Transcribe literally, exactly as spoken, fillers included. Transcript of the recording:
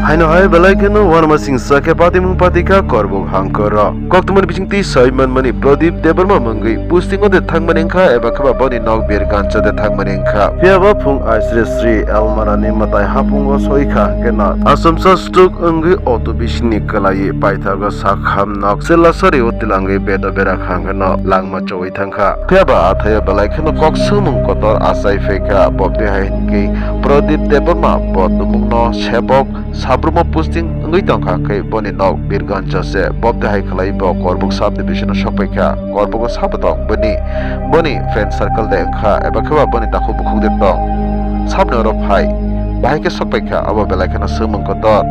Haino hai belai kheno uanama singcha khe patimung patikha Korbuk hangkoro. Koktwmani bisingtwi sai manmani Pradip Debbarma mungwi posting o de thangmani wngkha eba kheba boni nok Birgancha de thangmani wngkha. Phiyaba phung aisre sri Almarani mwtai hapungo soikha hwnkhe no Achomsa stroke wngwi auto bisingni kwlaiwi paithago sakham nok Chelasari o tilangwi bedo berakha hwnkhe no langma chowi thangkha. Phiyaba athaio belai kheno kok swngmung kotor achai phaikha. Bobde hai hwnkhe Pradip Debbarma bo tumungno sebok sabrumo posting wngwi tongkha, khe boni nok Birgancha se. Bobde hai khlai bo Korbuk sub division o sokpaikha. Korbugo sabo tong bini, boni friend circle de wngkha eba kheba boni takhuk bukhuk de tong. Sabni oro phai, bahai khe sokpaikha, abo belai kheno swngmung kotor.